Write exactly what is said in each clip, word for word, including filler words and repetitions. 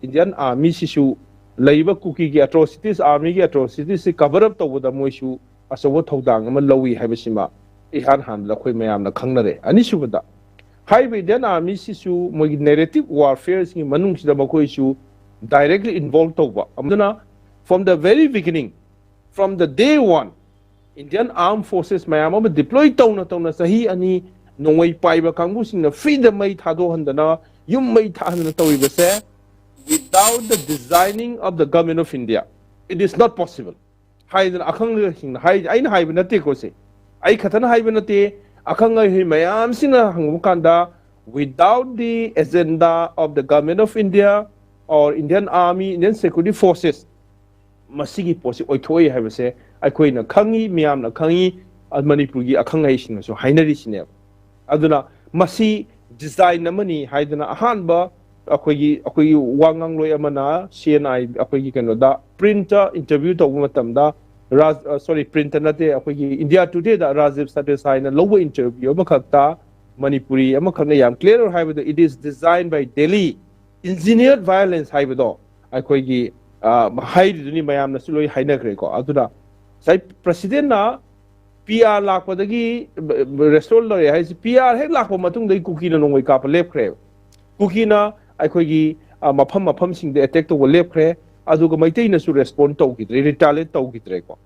Indian Army ꯁꯤꯁꯨ ꯂꯩꯔꯤꯕ ꯀꯨꯀꯤꯒꯤ atrocities, army ꯒꯤ atrocities ꯁꯤ cover up ꯇꯧꯕꯗ ꯃꯣꯏꯁꯨ ꯑꯆꯧꯕ ꯊꯧꯗꯥꯡ ꯑꯃ ꯂꯧꯏ ꯍꯥꯏꯕꯁꯤꯃ ꯏꯍꯥꯟ ꯍꯥꯟꯕꯗ ꯑꯩꯈꯣꯏ ꯃꯌꯥꯝꯅ ꯈꯪꯅꯔꯦ꯫ ꯑꯅꯤꯁꯨꯕꯗ, ꯍꯥꯏꯔꯤꯕ Indian Army ꯁꯤꯁꯨ ꯃꯣꯏꯒꯤ narrative warfare ꯁꯤꯒꯤ ꯃꯅꯨꯡꯁꯤꯗ ꯃꯈꯣꯏꯁꯨ directly involve ꯇꯧꯕ꯫ ꯑꯗꯨꯅ from the very beginning, from the day one, Indian Armed Forces ꯃꯌꯥꯝ ꯑꯃ deploy ꯇꯧꯅ ꯇꯧꯅ ꯆꯍꯤ ꯑꯅꯤ ꯅꯣꯡꯃꯩ ꯄꯥꯏꯕ ꯀꯥꯡꯕꯨꯁꯤꯡꯅ freeꯗ ꯃꯩ ꯊꯥꯗꯣꯛꯍꯟꯗꯅ, ꯌꯨꯝ ꯃꯩ ꯊꯥꯍꯟꯗꯅ ꯇꯧꯔꯤꯕꯁꯦ, without the designing of the Government of India, it is not possible ꯍꯥꯏꯗꯅ ꯑꯈꯪꯁꯤꯡꯅ ꯍꯥꯏ꯫ ꯑꯩꯅ ꯍꯥꯏꯕ ꯅꯠꯇꯦꯀꯣ ꯁꯦ, ꯑꯩ ꯈꯛꯇꯅ ꯍꯥꯏꯕ ꯅꯠꯇꯦ꯫ ꯑꯈꯪ ꯑꯍꯩ ꯃꯌꯥꯝꯁꯤꯅ ꯍꯪꯕ ꯀꯥꯟꯗ, without the agenda of the Government of India or Indian Army, Indian Security Forces, ꯃꯁꯤꯒꯤ ꯄꯣꯠꯁꯤ ꯑꯣꯏꯊꯣꯛꯏ ꯍꯥꯏꯕꯁꯦ ꯑꯩꯈꯣꯏꯅ ꯈꯪꯉꯤ, ꯃꯤꯌꯥꯝꯅ ꯈꯪꯉꯤ, ꯃꯅꯤꯄꯨꯔꯒꯤ ꯑꯈꯪ ꯑꯍꯩꯁꯤꯡꯅꯁꯨ ꯍꯥꯏꯅꯔꯤꯁꯤꯅꯦꯕ꯫ ꯑꯗꯨꯅ ꯃꯁꯤ design ꯑꯃꯅꯤ ꯍꯥꯏꯗꯅ ꯑꯍꯥꯟꯕ ꯑꯩꯈꯣꯏꯒꯤ, ꯑꯩꯈꯣꯏꯒꯤ ꯋꯥ ꯉꯥꯡꯂꯣꯏ ꯑꯃꯅ C N I, ꯑꯩꯈꯣꯏꯒꯤ ꯀꯩꯅꯣꯗ, print interview ꯇꯧꯕ ꯃꯇꯝꯗ, ꯔꯥꯖ-, ꯑ, sorry, print ꯅꯠꯇꯦ, ꯑꯩꯈꯣꯏꯒꯤ India Today ꯗ ꯔꯥꯖꯤꯕ ꯁꯔꯗꯦꯁꯥꯏꯅ ꯂꯧꯕ interview ꯑꯃꯈꯛꯇ, ꯃꯅꯤꯄꯨꯔꯤ ꯑꯃꯈꯛꯅ ꯌꯥꯝ clear ꯑꯣꯏ ꯍꯥꯏꯕꯗ, "It is designed by Delhi, engineered violence" ꯍꯥꯏꯕꯗꯣ ꯑꯩꯈꯣꯏꯒꯤ, ꯑ, ꯍꯥꯏꯔꯤꯗꯨꯅꯤ, ꯃꯌꯥꯝꯅꯁꯨ ꯂꯣꯏ ꯍꯥꯏꯅꯈ꯭ꯔꯦꯀꯣ꯫ ꯑꯗꯨꯅ ꯉꯁꯥꯏ president ꯅ P R ꯂꯥꯛꯄꯗꯒꯤ restore ꯂꯩꯔꯦ ꯍꯥꯏꯁꯤ, P R ꯍꯦꯛ ꯂꯥꯛꯄ ꯃꯇꯨꯡꯗꯒꯤ ꯀꯨꯀꯤꯅ ꯅꯣꯡꯃꯩ ꯀꯥꯞꯄ ꯂꯦꯞꯈ꯭ꯔꯦꯕ꯫ ꯀꯨꯀꯤꯅ ꯑꯩꯈꯣꯏꯒꯤ, ꯑ, ꯃꯐꯝ ꯃꯐꯝꯁꯤꯡꯗ attack ꯇꯧꯕ ꯂꯦꯞꯈ꯭ꯔꯦ, ꯑꯗꯨꯒ ꯃꯩꯇꯩꯅꯁꯨ respond ꯇꯧꯈꯤꯗ꯭ꯔꯦ, retaliate ꯇꯧꯈꯤꯗ꯭ꯔꯦꯀꯣ꯫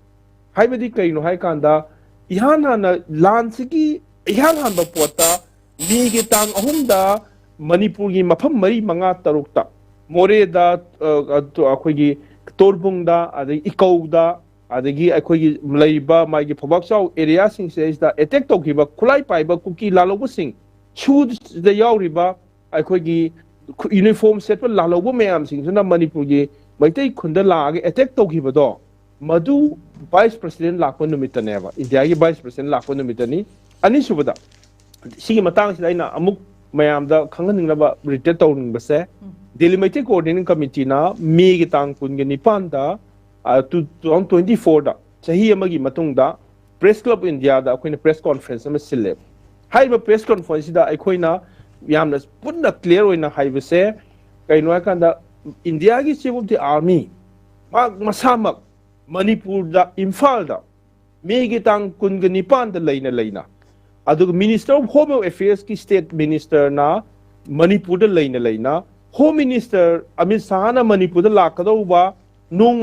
ꯍꯥꯏꯕꯗꯤ ꯀꯩꯅꯣ ꯍꯥꯏ ꯀꯥꯟꯗ, ꯏꯍꯥꯟ ꯍꯥꯟꯅ ꯂꯥꯟꯁꯤꯒꯤ ꯏꯍꯥꯟ ꯍꯥꯟꯕ ꯄꯣꯠꯇ ꯃꯦꯒꯤ ꯇꯥꯡ ꯑꯍꯨꯝꯗ ꯃꯅꯤꯄꯨꯔꯒꯤ ꯃꯐꯝ ꯃꯔꯤ, ꯃꯉꯥ, ꯇꯔꯨꯛꯇ, ꯃꯣꯔꯦꯗ, ꯑ, ꯑ, ꯑꯩꯈꯣꯏꯒꯤ ꯇꯣꯔꯕꯨꯡꯗ, ꯑꯗꯒꯤ ꯏꯀꯧꯗ, ꯑꯗꯒꯤ ꯑꯩꯈꯣꯏꯒꯤ ꯂꯩꯔꯤꯕ ꯃꯥꯒꯤ ꯐꯧꯕꯥꯛ ꯆꯥꯎ area ꯁꯤꯡꯁꯤꯗꯩꯁꯤꯗ attack ꯇꯧꯈꯤꯕ ꯈꯨꯠꯂꯥꯏ ꯄꯥꯏꯕ ꯀꯨꯀꯤ ꯂꯥꯜꯍꯧꯕꯁꯤꯡ, ꯁꯨꯗ ꯌꯥꯎꯔꯤꯕ ꯑꯩꯈꯣꯏꯒꯤ uniform ꯁꯦꯠꯄ ꯂꯥꯜꯍꯧꯕ ꯃꯌꯥꯝꯁꯤꯡꯁꯤꯅ ꯃꯅꯤꯄꯨꯔꯒꯤ ꯃꯩꯇꯩ ꯈꯨꯟꯗ ꯂꯥꯛꯑꯒ attack ꯇꯧꯈꯤꯕꯗꯣ, ꯃꯗꯨ vice president ꯂꯥꯛꯄ ꯅꯨꯃꯤꯠꯇꯅꯦꯕ, ꯏꯟꯗꯤꯌꯥꯒꯤ vice president ꯂꯥꯛꯄ ꯅꯨꯃꯤꯠꯇꯅꯤ꯫ ꯑꯅꯤꯁꯨꯕꯗ, ꯁꯤꯒꯤ ꯃꯇꯥꯡꯁꯤꯗ ꯑꯩꯅ ꯑꯃꯨꯛ ꯃꯌꯥꯝꯗ ꯈꯪꯍꯟꯅꯤꯡꯅꯕ reiterate ꯇꯧꯅꯤꯡꯕꯁꯦ, Delhi Meitei Coordinating Committee ꯅ ꯃꯦꯒꯤ ꯇꯥꯡ ꯀꯨꯟꯒ ꯅꯤꯄꯥꯟꯗ, ꯑ, two thousand twenty four ꯗ, ꯆꯍꯤ ꯑꯃꯒꯤ ꯃꯇꯨꯡꯗ, Press Club India ꯗ ꯑꯩꯈꯣꯏꯅ press conference ꯑꯃ ꯁꯤꯜꯂꯦꯕ꯫ ꯍꯥꯏꯔꯤꯕ press conference ꯁꯤꯗ ꯑꯩꯈꯣꯏꯅ ꯌꯥꯝꯅ ꯄꯨꯟꯅ clear ꯑꯣꯏꯅ ꯍꯥꯏꯕꯁꯦ ꯀꯩꯅꯣ ꯍꯥꯏꯀꯥꯟꯗ, ꯏꯟꯗꯤꯌꯥꯒꯤ Chief of the Army ꯃꯍꯥꯛ ꯃꯁꯥꯃꯛ ꯃꯅꯤꯄꯨꯔꯗ, ꯏꯝꯐꯥꯜꯗ ꯃꯦꯒꯤ ꯇꯥꯡ ꯀꯨꯟꯒ ꯅꯤꯄꯥꯟꯗ ꯂꯩꯅ ꯂꯩꯅ, ꯑꯗꯨꯒ Minister of Home Affairsꯀꯤ State Ministerꯅ ꯃꯅꯤꯄꯨꯔꯗ ꯂꯩꯅ ꯂꯩꯅ, Home Minister ꯑꯃꯤꯠ ꯁꯥꯍꯅ ꯃꯅꯤꯄꯨꯔꯗ ꯂꯥꯛꯀꯗꯧꯕ ꯅꯣꯡ